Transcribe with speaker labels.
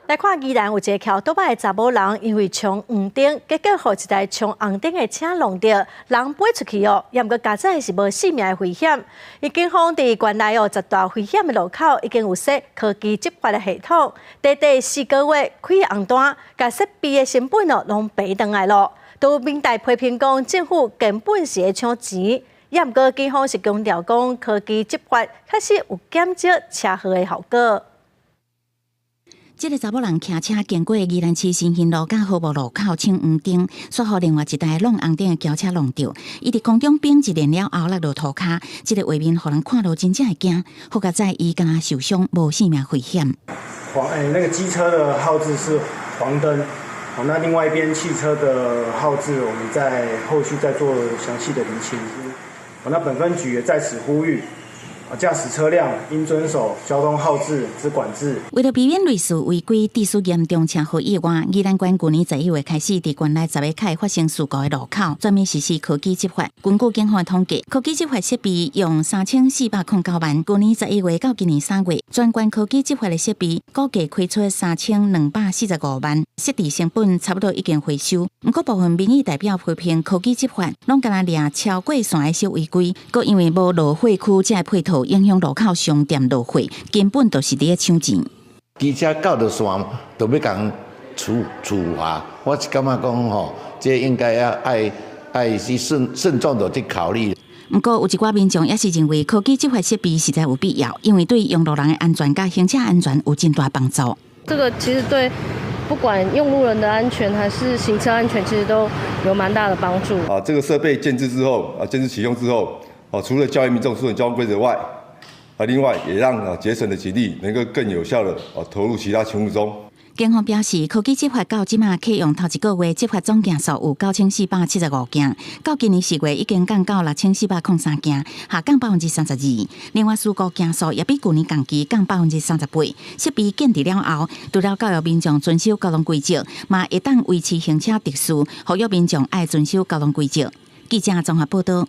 Speaker 1: 來看宜蘭有一个騎歐多擺的查某人，因為衝黃燈，結果予一台衝紅燈的車挵著，人飛出去哦，也毋過佳哉是無性命的危險。伊警方佇縣內哦10大危險的路口已經有設科技執法的系統，短短4個月開紅單，共設備的成本哦攏賠轉來咯。都有民代批評講政府根本是咧搶錢，也毋過警方是強調講科技執法確實有減少車禍的效果。
Speaker 2: 這个查某人騎車經過宜蘭市新興路佮和睦路口衝黃燈，煞予另外一台挵紅燈的轎車挵著。伊佇空中反一連了後落落塗跤，這个畫面予人看著真正會驚。好佳哉伊敢若受傷，無性命危險。
Speaker 3: 黃欸，那個機車的號誌是黃燈，好，那另外一邊汽車的號誌，我們在後續再做詳細的釐清。好，那本分局也在此呼籲，駕駛車輛應遵守交通號誌之管制。
Speaker 2: 為了避免類似違規致使嚴重車禍意外，宜蘭縣去年11月開始，佇縣內10个較會發生事故的路口，全面實施科技執法。根據警方統計，科技執法設備用3409萬。去年11月到今年3月，全縣科技執法的設備估計開出3245萬，設置成本差不多已經回收。毋過部分民意代表批評科技執法，攏敢若掠超過線的小違規，閣因為無落貨區這个配套，影響路口商店落貨，根本就是佇咧搶錢。
Speaker 4: 機車到著線就欲共處處罰，我是感覺講吼，這應該要愛愛去慎慎重的去考慮。
Speaker 2: 毋過有一寡民眾也是認為科技執法設備實在有必要，因為對用路人的安全佮行車安全有真大幫助。
Speaker 5: 這個其實對不管用路人的安全還是行車安全，其實都有蠻大的幫助。
Speaker 6: 啊，這個設備建置之後，啊，建置啟用之後，啊，除了教育民眾遵守交通規則外，啊，另外也讓啊節省的警力能夠更有效的啊投入其他勤務中。
Speaker 2: 警方表示，科技執法到這馬啟用頭一個月執法總件數有9475件，到今年4月已經降到6403件，下降32%。另外，事故件數也比舊年同期降38%。設備建置了後，除了教育民眾遵守交通規則，嘛會當維持行車秩序，呼籲民眾愛遵守交通規則。記者綜合報道。